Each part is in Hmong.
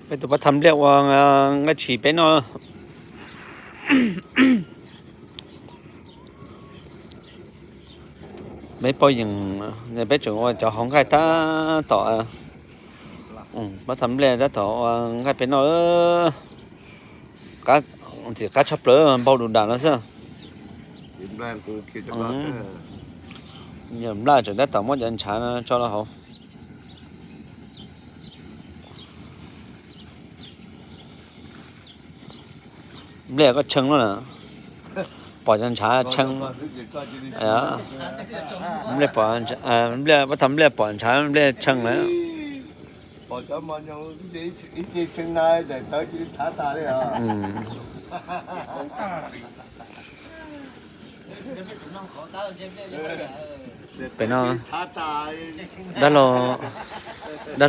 Peb tus pab thaj npliaj ua nqaij tshis peb noj. Peb poj yeem, peb tseem ua cov hauv nqaij tab tom, pab thaj npliaj tab tom ua nqaij peb noj. Ntxim qab tshaj plaws, npau du dam no xwb. Yog nplaj tseem tab tom muab cov ntshav no tso rau hauv. Npliaj koj tshee lawm na, pom cov ntshav tshee. Npliaj, pab thaj npliaj pom ntshav npliaj tshee lawm. Pem no dab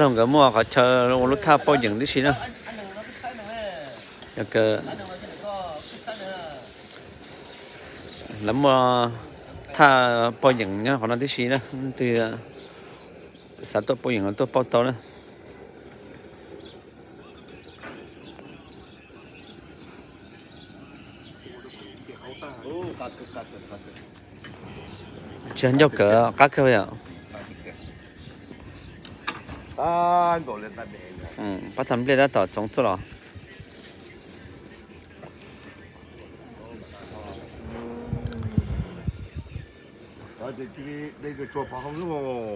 laug nkawd muaj qhov chaw ua lub thaj pauj yeem tib si na. Lawv muaj thaj pauj yeem nyob qhov no tib si na, leej twg xav tuaj pauj yeem los tuaj pauj tau na. Tsis yog ncauj kawm, qab kawg yom. Pab thaj npliaj tab tom txhoov tuaj los.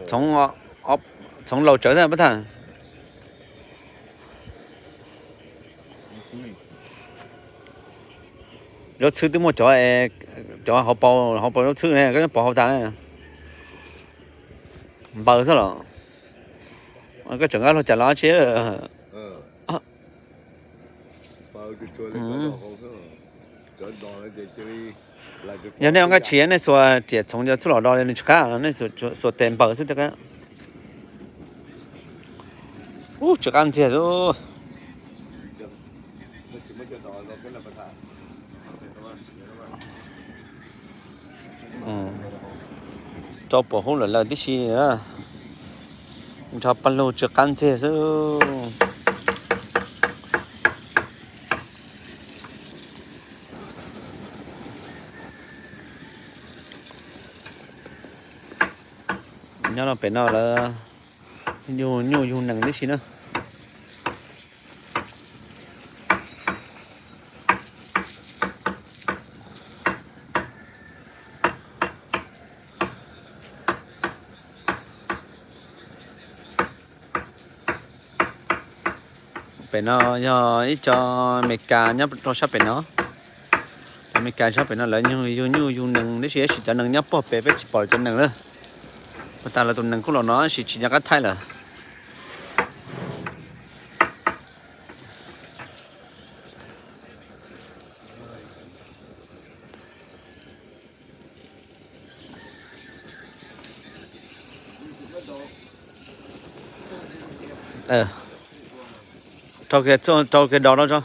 Txhoov, txhoov laus tsawv thiab pab thaj. Zaub txhwb twb muaj cov, cov hauv paus, hauv paus zaub txhwb ne, koj pov hauv tas na. Npaws xwb los? Koj tseem nqa luag cas los tsi? Yog nej ua nqaij tshis nej xuas riam txhoov cov txhwb los do li nws tsis qab, nej xuas tes npaws xwb thiaj qab. Ub, tsis qab ntxiag xwb. Rau puas hub lawm lawm tib si, nrog paj lug tsis qab ntxiag xwb. Nyob rau pem no lawv yug nyuj yug nees tib si na. Pem no yog ib co Amelikas nyob rau sab pem no. Cov Amelikas sab pem no lawv yug nyuj yug nees tib si, tab sis cov nees nyob puag pem peb tsis pom cov nees lawm. Puag ta lawv tus nees kuj los no tab sis tsis nco qab thaij lawm. Rau kiag, rau kiag dos no tso.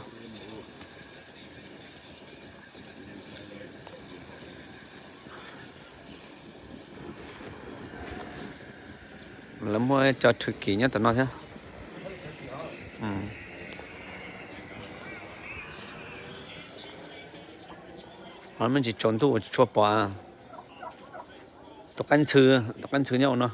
Lawv muaj cov Turkey nyob tom no thiab. Me ntsis tsaus ntuj ua tsis tshua pom. Tus qaib ntxhw, tus qaib ntxhw nyob ua no.